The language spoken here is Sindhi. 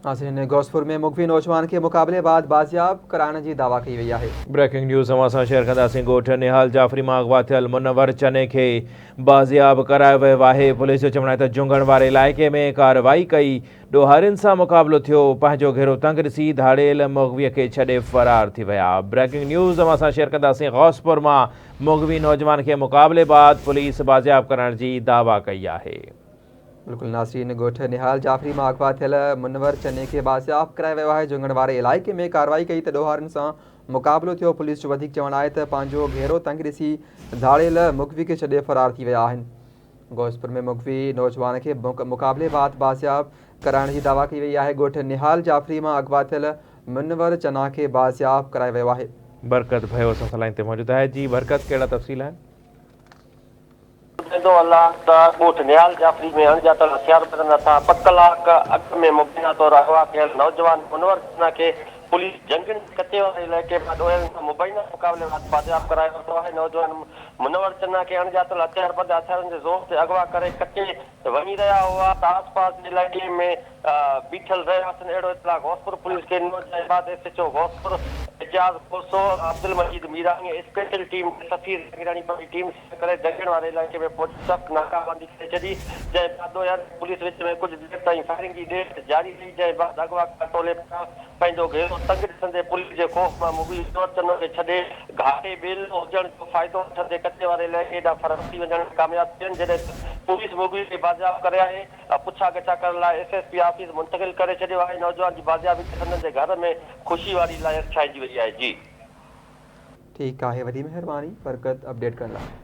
ناظرين غوثپور ۾ مغوي نوجوان کي مقابلي بعد بازياب ڪرائڻ جي دعويٰ ڪئي وئي آهي. بريڪنگ نيوز اوهان سان شيئر ڪنداسين ڳوٺ نهال جعفري مان اغوا ٿيل منور چني کي بازياب ڪرايو ويو آهي پوليس جو چوڻ آهي ته جهنگڻ واري علائقي ۾ ڪارروائي ڪئي ڏوهارين سان مقابلو ٿيو پنهنجو گهيرو تنگ ڏسي ڌاڙيل مغوي کي ڇڏي فرار ٿي ويا بريڪنگ نيوز اوهان سان شيئر ڪنداسين غوثپور مان مغوي نوجوان کي مقابلي بعد پوليس بازياب ڪرائڻ جي دعويٰ ڪئي آهي. بلڪل ناظرين ڳوٺ نهال جعفري مان اغوا ٿيل منور چني کي بازياب ڪرايو ويو آهي جهنگڻ واري علائقي ۾ ڪارروائي ڪئي ته ڏوهارين سان مقابلو ٿيو پوليس جو وڌيڪ چوڻ آهي ته پنهنجو گهيرو تنگ ڏسي ڌاڙيل مغوي کي ڇڏي فرار ٿي ويا آهن غوثپور ۾ مغوي نوجوان کي مقابلي بعد بازياب ڪرائڻ جي دعويٰ ڪئي وئي آهي ڳوٺ نهال جعفري مان اغوا ٿيل منور چنا کي بازياب ڪرايو ويو آهي. برڪت ڀيو اسان سان لائين تي موجود آهي جي برڪت ڪهڙا تفصيل آهن. ٻڌائيندو هلان ته ڳوٺ نهال جعفري ۾ اڻڄاتل هٿياربندن هٿان ٻه ڪلاڪ اڳ ۾ مبينا طور اغوا ڪيل نوجوان منور چنا کي پوليس جنگين جي ڪچي واري علائقي مان ڏوهارين سان مبينا مقابلي بعد بازياب ڪرائي ورتو آهي. نوجوان منور چنا کي اڻڄاتل هٿياربند هٿيارن جي زور تي اغوا ڪري ڪچي وڃي رهيا هئا ته آس پاس جي علائقي ۾ بيٺل رهواسين اهڙو اطلاع غوثپور پوليس کي ڏنو جنهن بعد S H O Ghauspur Ejaz Khoso, Abdul Majeed Mirani ۽ special team جي سفير جهانگيراڻي پنهنجي ٽيم سان ڪري جنگڻ واري علائقي ۾ پهچي سخت ناڪابندي ڪري ڇڏي جنهن بعد ڏوهارين ۽ پوليس وچ ۾ ڪجهه دير تائين فائرنگ جي ڏي وٺ جاري رهي جنهن بعد اغواڪار ٽولي پاران پنهنجو گهيرو تنگ ڏسندي پوليس جي خوف مان مغوي انور چنو کي ڇڏي گهاٽي ٻيلو هجڻ جو فائدو وٺندي ڪچي واري علائقي ڏانهن فرار ٿي وڃڻ ۾ ڪامياب ٿين جڏهن ته پوليس مغوي کي بازياب ڪري آهي پڇا ڳڇا ڪرڻ لاء ايس ايس پي آفيس منتقل ڪري ڇڏيو آهي نوجوان جي بازيابي تي سندن جي گهر ۾ خوشي واري لهر ڇائنجي وئي آهي جي. ٺيڪ آهي وڏي مهرباني برڪت اپڊيٽ ڪرڻ لاء.